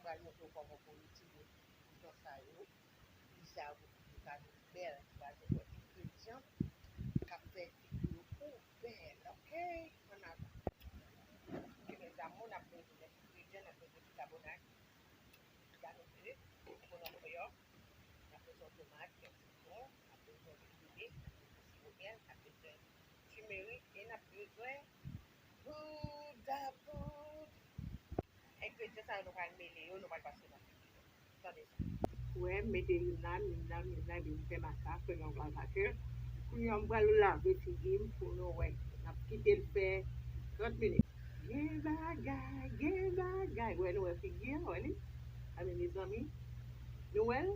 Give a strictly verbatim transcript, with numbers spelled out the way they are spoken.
pral montre w kòman pou w itilize bouton sa yo. Li sa yo pou figi ka vin bèl. Pral gen yon ingredyan k ap fè figi yo pi bèl. Ok, ann avan. Ok, mes amours, n ap bezwen lòt ingredyan, n ap bezwen bikabonat, bikabonat de, bikabonat kreyòl, n ap bezwen tomat, kèk sitwon, n ap bezwen lwil bebe, n ap bezwen siwo myèl, n ap bezwen timerik e n ap bezwen gouda goud. Engredyan sa yo nou pral mele yo, nou pral pase nan figi nou. Tande sa. Wè, m mete youn la, youn la, youn la, epi m fè masak, fè yon gaz atè. Kounye a, m pral lave figi m pou nou wè. N ap kite l fè trant minit. Gen bagay, gen bagay. Wè, nou wè figi a, wè li? A, men mezanmi, nou wè l?